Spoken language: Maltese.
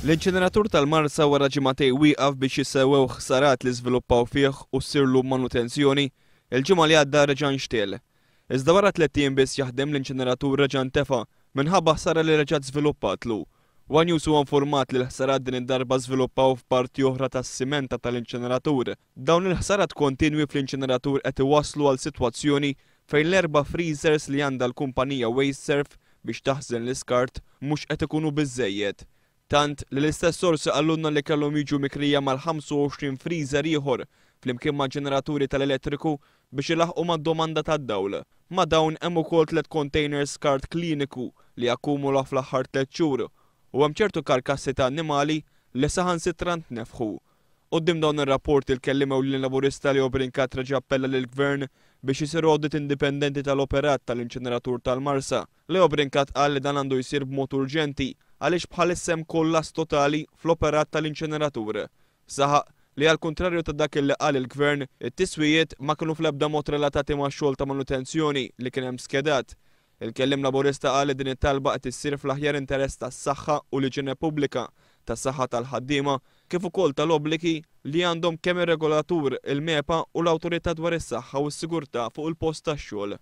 L-inċineratur tal-Marsa wara ġimagħtejn wieqaf biex jissewwew ħsarat li żviluppaw fih u ssirlu manutenzjoni, il-Ġimgħa li għadda reġa' nxtegħel. Iżda wara tlett ijiem biss jaħdem l-inċineratur reġa' ntefa' minħabba ħsara li reġgħet żviluppatlu. One News huwa infurmat li l-ħsarat din id-darba żviluppaw f'parti oħra tas-simenta tal-inċineratur. Dawn il-ħsarat kontinwi fl-inċineratur qed iwasslu għal sitwazzjoni fejn l-erba' freezers li għandha l-kumpanija WasteServ biex taħżen l-iskart mhux qed ikunu biżżejjed. Tant li l-istess sorsi qalulna li kellhom jiġu mikrija mal-25 freezer ieħor flimkien ma' ġeneraturi tal-elettriku biex ilaħħqu mad-domanda tad-dawl. Ma' dawn hemm ukoll tliet containers skart kliniku li akkumula fl-aħħar tliet xhur u hemm ċertu karkassi ta' annimali li saħansitra ntnefħu. Quddiem dawn ir-rapporti l-kelliem ewlieni Laburista Leo Brincat reġa' appella lill-Gvern biex isir audit indipendenti tal-operat tal-inċineratur tal-Marsa. Leo Brincat qal li dan għandu jsir b'mod urġenti għaliex bħalissa hemm kollass totali fl-operat tal-inċineratur. Saħaq li għall-kuntrarju ta' dak li qal il-Gvern, it-tiswijiet ma kienu fl-ebda mod relatati max-xogħol ta' manutenzjoni li kien hemm skedat. Il-kelliem Laburista qal li din it-talba qed issir fl-aħjar interess tas-saħħa u l-iġene pubblika, tas-saħħa tal-ħaddiema, kif ukoll tal-obbligi li għandhom kemm ir-regolatur, il-MEPA u l-Awtorità dwar is-Saħħa u s-Sigurtà fuq il-post tax-xogħol.